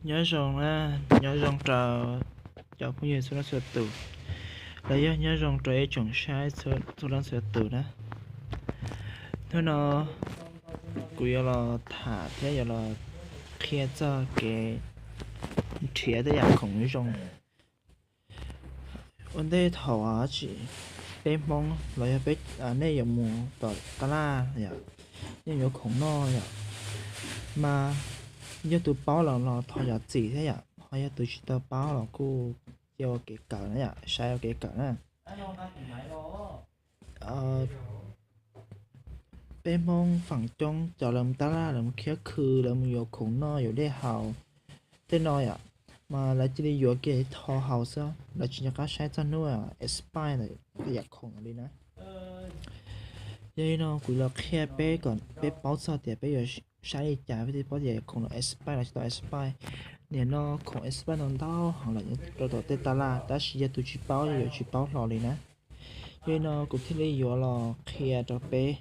Nyob zoo na, nyob zoo rau cov phooj ywg txhua leej txhua tus, los yog nyob zoo rau ib tsoom saib txhua leej txhua tus na. Hnub no kuv yuav los tham thiab yuav los qhia txog kev nrhiav tej yam khoom zoo. Ua ntej thaum tsis, peb Hmoob los yog peb, nej yuav mus tom taj laj yom, nej yuav khoom noj yom, mas yog tus paub los los thov zam txim thiab yom, ho yog tus tsis tau paub los kuj cia ua kev kawm na yom, saib ua kev kawm na. Peb Hmoob feem coob cov lawv mus taj laj, lawv mus khiab khw, lawv mus yuav khoom noj yuav dej haus tej no yom, mas lawv cia li yuav kiag thov haus xwb, lawv tsis nco qab saib txog hnub expire ntawm yam khoom li na. Yog li no kuv los qhia peb kom peb paub txog tias peb yuav saib li cas peb thiaj paub tias khoom no expire los tsis tau expire. Nim no khoom expire no ntau heev lawm rau tom tej taj laj, tab sis yog tus tsis paub yuav tsis paub hlo li na. Yog li no kuv thiaj li yuav los qhia rau peb.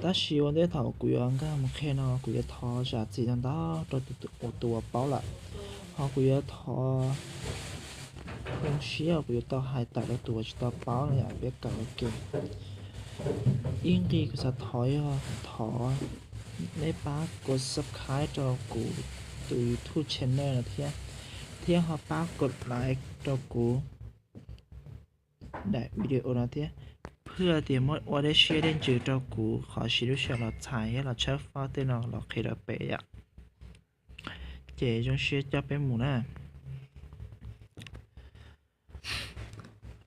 Tab sis ua ntej thaum kuv yuav nkag mus qhia no kuv yuav thov zam txim ntau ntau rau tus uas paub lawm, ho kuv yuav thov zoo siab kuv yuav tau hais tawm rau tus uas tsis tau paub no yom, peb kawm ua ke. Ib nqi kuv xav thov yog thov nej pab kos subscribe rau kuv tus YouTube channel no thiab, thiab ho pab kos like rau kuv daim video no thiab, phwj tias muab ua dej siab dej ntsws rau kuv qhov siv lub sij hawm los txhais thiab los tshawb fawb tej no los qhia rau peb yom. Ces zoo siab coj peb mus na.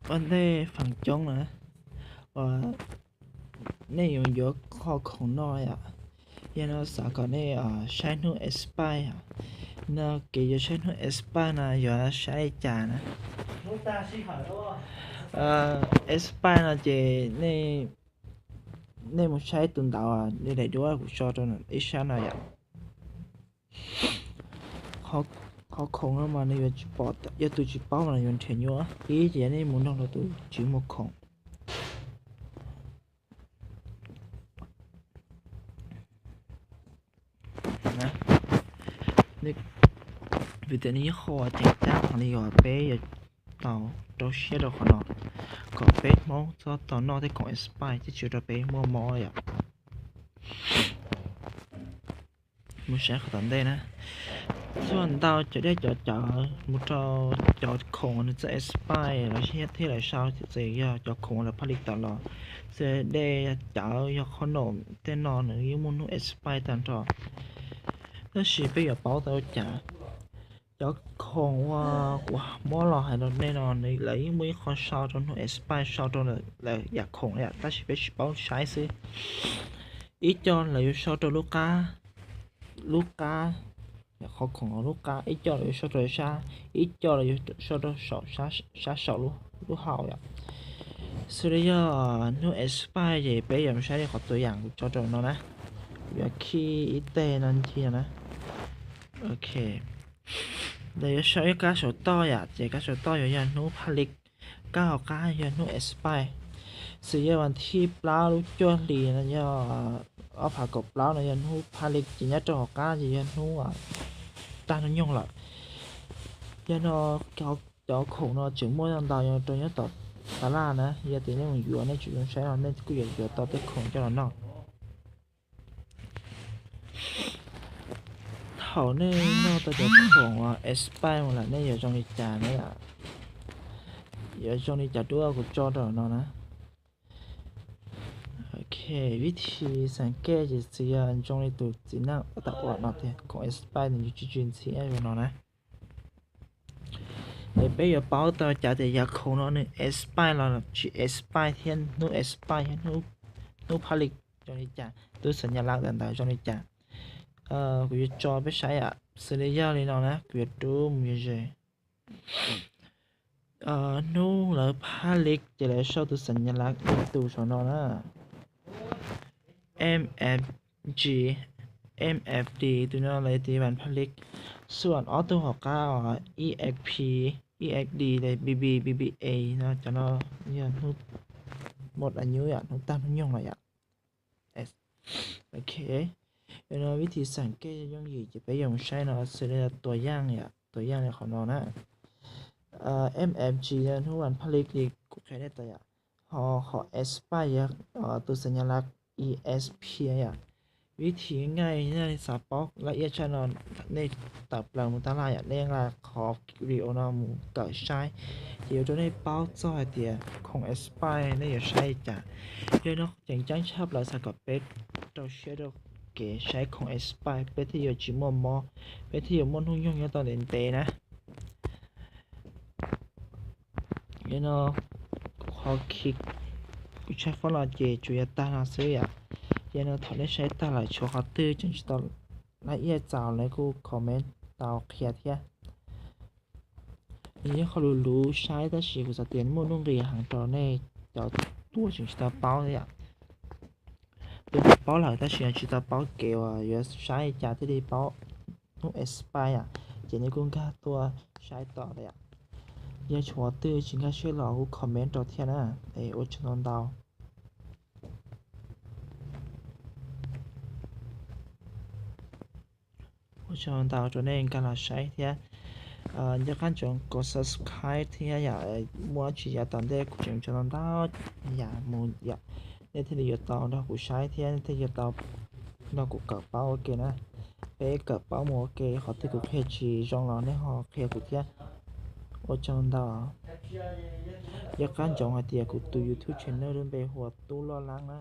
Ua ntej feem coob na, uas nej yuav yuav qho khoom no yom, yog no xav kom nej saib hnub expire yom. No kev yuav saib hnub expire no yuav saib li cas na? Expire no ces nej mus saib tus ntawv li daim duab kuv tso rau ib sab no yom. Qhov khoom no mas nws yuav tsis pom, yog tus tsis paub mas nws yuav nrhiav nyuaj. Ib ces yog nej mus nrog rau tus tsis muag khoom, vim tias nws yeej qhuas ceev tag li uas peb yuav tau rau siab rau qhov no, kom peb Hmoob txhob tau noj tej khoom expire thiab tsis ua rau peb muaj mob yom. Mus saib qhov tom ntej na. Txhua ntau cov dej cov cawv mus rau cov khoom nws txawj expire los thiaj li sau, txawm yog cov khoom lawv phaj li tawm los, txawm dej cawv yog qhov no tej no nws yeej muaj hnub expire tag nrho. Tab sis peb yuav paub tau ua cas? Cov khoom uas kuv muab los hais rau nej no lawv yeej muaj ib qho sau rau hnub expire, sau rau lawv yam khoom, tab sis peb tsis paub saib xwb. Ib co lawv yuav sau rau lub qab, lub qab, qhov khoom lub qab, ib co lawv yuav sau rau sab, ib co lawv yuav sau rau saum, sab saum lub hau yom. Xws li yog hnub expire ces peb yuav saib li qhov tus yam kuv tso rau no na. Kuv yuav khij ib teg no ncig no na. Ok, lawv yuav sau ib kab saum toj yom, ces kab saum toj yuav yog hnub phaj li, kab hauv qab yog hnub expire. Xws yog vas thib plaub lub cuaj hlis no yog ob phav kaum plaub no yog hnub phaj li, ces nyob rau hauv qab ces yog hnub tag hnub nyoog lawm. Yog no cov khoom no tseem muaj ntau rau nyob tom tas laj na, yog tias nej mus yuav nej tsis zoo saib no nej kuj yuav yuav tau tej khoom coj los noj. Thaum nej noj tau cov khoom uas expire mus lawm nej yuav zoo li cas na? Yuav zoo li cov duab kuv tso rau no na. Ok, vib thi xeem kej ces txiv yog zoo li tus txiv neej ua tau ua no tias khoom expire nws yuav tsis tsis ntxhiab zoo no na. Es peb yuav paub tau cav tias yav khoom no nws expire los tsis expire thiab hnub expire thiab hnub phaj li zoo li cas, tus xas nyas laj ntawd zoo li cas. Kuv yuav tso peb saib yom, xws li yog li no na, kuv yuav rub mus ze. Hnub lawv phaj li ces lawv sau tus xas nyas laj tus saum no na. M F G, M F D, tus no lawv tiv vas phaj li. Xwb ob tug hauv qab E X P, E X D, B B, B B A no, cov no yog hnub, mus da nyub yom, hnub tag hnub nyoog lawm yom. Ok, Yog no vib thib xeem kej yooj yim ces peb yuav mus saib no xws li tus yaj, tus yaj li qhov no na. Em em cis hnub vas pha li li kuv qhia nej tau yom. Ho qhov expire yog tus xas nyas laj esp yom. Vib thib nqaij nej xav paub laj iab tshaj no, nej tawm plaws mus tab laj yom, nej nqa qhov video no mus kawm saib, ces yuav rau nej paub txog hais tias khoom expire nej yuav saib li cas. Yog no ceev ceeb tshaj plaws xav kom peb rau siab rau kev saib khoom expire, peb thiaj yuav tsis muaj mob, peb thiaj yuav muaj hnub nyoog nyob tau ntev ntev na. Yog no qhov khi kuv tshaj foob no ces tsuas yog tag no xwb yom. Yog no thaum nej saib tag lawm tshuav qhov twg tseem tsis tau laj iab txaus nej kuj comment tau qhia thiab. Nws yog qhov luv luv saib tab sis kuv xav tias muaj nuj nqis heev rau nej cov tuaj tseem tsis tau paub thiab yom. Tus paub lawm tab sis tsis tau paub kev uas yuav saib li cas thiaj li paub hnub expire yom, ces nej kuj nkag tuaj saib tau thiab yom. Yog tshuav qhov twg tsis nkag siab los kuj comment rau thiab na. Es ua tsaug ntau ntau. Ua tsaug ntau rau nej nkag los saib thiab. Nco qab ntsoov kom subscribe thiab yom, muaj tsis yav tom ntej kuv tseem tso ntau ntau yam mus yom, nej thiaj li yuav tau nrog kuv saib thiab nej thiaj yuav tau nrog kuv kawm paub ua ke na. Peb kawm paub mus ua ke, qhov twg kuv qhia tsis zoo los nej ho qhia kuv thiab. Ua tsaug ntau. Nco qab ntsoov hais tias kuv tus YouTube channel lub npe hu ua Tub Loj Lab na.